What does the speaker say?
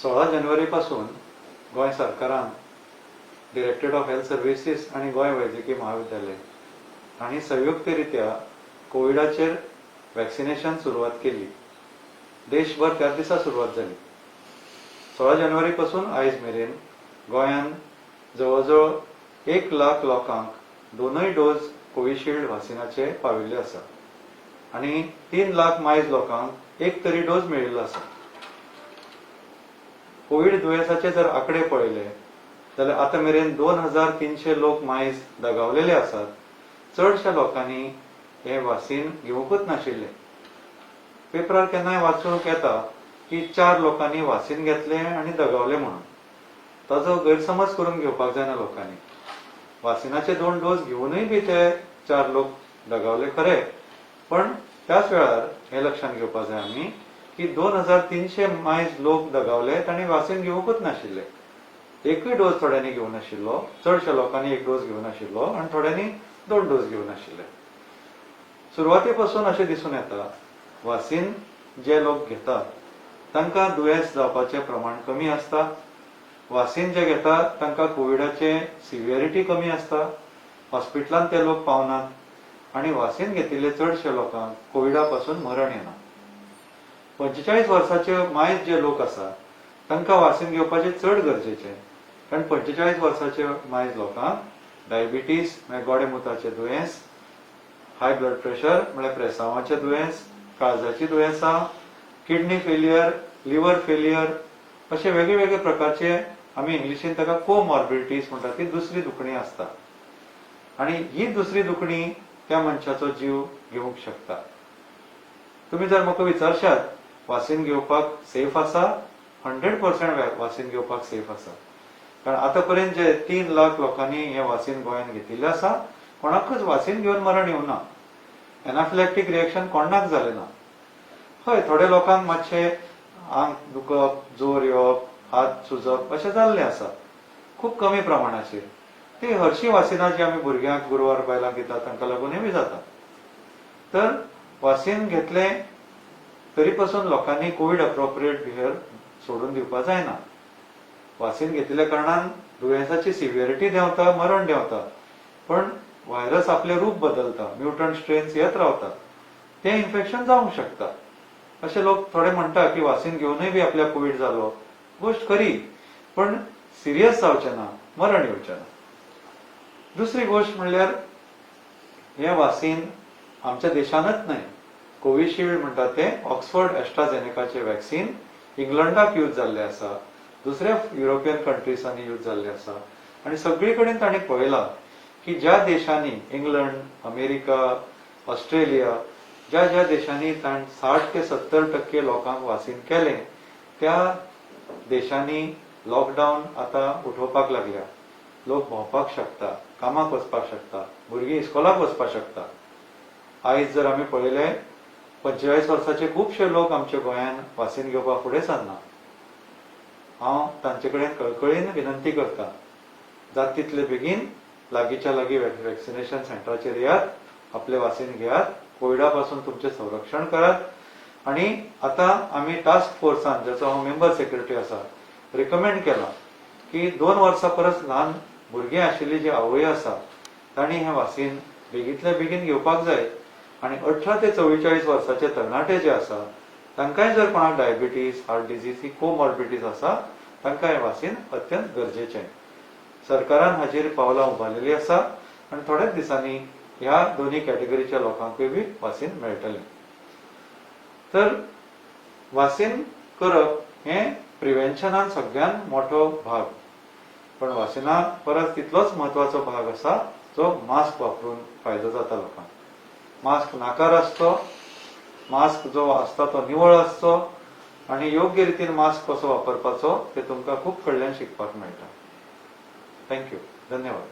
16 जानेवारी पासून गोंय सरकारान डिरेक्टरेट ऑफ हेल्थ सर्विसीस आनी गोंय वैजकी महाविद्यालय हांणी संयुक्तरित्या कोविडाचेर वॅक्सिनेशन सुरवात केली. देशभर त्याच दिसा सुरवात जाली. 16 जानेवारी पासून आयज मेरेन गोंयान जवळ जवळ 1 लाख लोकांक दोनूय डोस कोविशिल्ड वासिनाचे पाविल्ले आसा आनी 3 लाख मायज लोकांक एक तरी डोस मेळिल्लो आसा. कोवीड दुयेंसाचे जर आंकडे पळयले जाल्यार आतां मेरेन 2300 लोक मायज दगावलेले आसात. चडश्या लोकांनी हें वासीन घेवंकूच नाशिल्लें. पेपरार केन्नाय वाचूंक येता की चार लोकांनी वासीन घेतलें आनी दगावले म्हणून. ताजो गैरसमज करून घेवपाक जायना लोकांनी. वासिनाचे दोन डोस घेवनूय बी ते चार लोक दगावले खरे, पण त्याच वेळार हें लक्षांत घेवपाक जाय आमी की 2300 मायज लोक दगावले तांणी वासीन घेवंकूच नाशिल्ले. एकूय डोस थोड्यांनी घेवंक नाशिल्लो. चडश्या लोकांनी एक डोस घेवंक नाशिल्लो आनी थोड्यांनी दोन डोस घेवंक नाशिल्ले. सुरवाते पासून अशें दिसून येता, वासीन जे लोक घेतात तांकां दुयेंस जावपाचें प्रमाण कमी आसता. वासीन जे घेतात तांकां कोविडाचे सिवियरिटी कमी आसता, हॉस्पिटलांत ते लोक पावनात आनी वासीन घेतिल्ले चडशे लोकांक कोविडा पासून मरण येना. 45 वर्साचे मायज जे लोक आसा तांकां वासीन घेवपाचें चड गरजेचें, कारण 45 वर्साचे मायज लोकांक डायबिटीस म्हळ्यार गोडेमुताचें दुयेंस, हाय ब्लड प्रेशर म्हळ्यार प्रेसांवाचें दुयेंस, काळजाची दुयेंसां, किडनी फेलियर, लिव्हर फेलियर अशे वेगळे वेगळे प्रकारचे, आमी इंग्लिशीन ताका कोमॉर्बिडिटीज म्हणटात, ती दुसरी दुखणी आसता आनी ही दुसरी दुखणी त्या मनशाचो जीव घेवंक शकता. तुमी जर म्हाका विचारशात, वासीन घेवपाक सेफ आसा? 100% वासीन घेवपाक सेफ आसा, कारण आतां पर्यंत जे 3 लाख लोकांनी हें वासीन गोंयांत घेतिल्लें आसा, कोणाकूच वासीन घेवन मरण येवना. एनाफिलॅक्टीक रिएक्शन कोणाक जालें ना. हय, थोड्या लोकांक मातशें आंग दुखप, जोर येवप, हात सुजप अशें जाल्लें आसा, खूब कमी प्रमाणाचेर. ती हरशीं वासिनां जी आमी भुरग्यांक, गुरवार बायलांक दितात, तांकां लागूनय बी जाता. तर वासीन घेतलें तरी पासून लोकांनी कोवीड अप्रोप्रिएट बिहेवियर सोडून दिवपाक जायना. वासीन घेतिल्ल्या कारणान दुयेंसाची सिवियरिटी देंवता, मरण देंवता, पण व्हायरस आपलें रूप बदलता, म्युटंट स्ट्रेन्स येत रावतात, तें इन्फेक्शन जावंक शकता. अशे लोक थोडे म्हणटा की वासीन घेवनूय बी आपल्याक कोवीड जालो. गोश्ट खरी, पण सिरियस जावचें ना, मरण येवचें ना. दुसरी गोश्ट म्हणल्यार हें वासीन आमच्या देशानच न्हय. कोविशिल्ड म्हणटा तें ऑक्सफर्ड एस्ट्राझेनेकाचें वॅक्सिन इंग्लंडाक यूज जाल्लें आसा, दुसऱ्या युरोपियन कंट्रीजांनी यूज जाल्लें आसा आनी सगळी कडेन तांणी पळयलां की ज्या देशांनी, इंग्लंड, अमेरिका, ऑस्ट्रेलिया, ज्या ज्या देशांनी 60 ते 70% लोकांक वासीन केलें, त्या देशांनी लॉकडावन आतां उठोवपाक लागल्या. लोक भोंवपाक शकता, कामाक वचपाक शकता, भुरगीं इस्कोलाक वचपाक शकता. आयज जर आमी पळयलें, 45 वर्साचे खुबशे लोक आमच्या गोंयांत वासीन घेवपाक फुडें सरना. हांव तांचे कडेन कळकळीन विनंती करता, जात तितले बेगीन लागींच्या लागीं वॅक्सिनेशन सेंटराचेर येयात, आपलें वासीन घेयात, कोविडा पासून तुमचें संरक्षण करात. आनी आतां आमी टास्क फोर्सान, जाचो हांव मेंबर सेक्रेटरी आसा, रिकमेंड केलां की 2 वर्सां परस ल्हान भुरगीं आशिल्ली जी आवय आसा तांणी हें वासीन बेगींतल्या बेगीन घेवपाक जाय आनी 18 ते 44 वर्साचे तरणाटे जे आसा, तांकांय जर कोणाक डायबिटीज, हार्ट डिजीज ही कोमॉर्बिडिटीज आसा, तांकां हें वासीन अत्यंत गरजेचें. सरकारान हाचेर पावलां उबारलेलीं आसा आनी थोड्याच दिसांनी ह्या दोनूय कॅटेगरीच्या लोकांकूय बी वासीन मेळटलें. तर वासीन करप हें प्रिवेन्शनान सगळ्यात मोठो भाग, पण वासिना परस तितलोच म्हत्वाचो भाग आसा जो मास्क वापरून फायदो जाता लोकांक. मास्क नाकार आसचो, मास्क जो आसता तो निवळ आसचो आनी योग्य रितीन मास्क कसो वापरपाचो तें तुमकां खूब कडल्यान शिकपाक मेळटा. Thank you, धन्यवाद.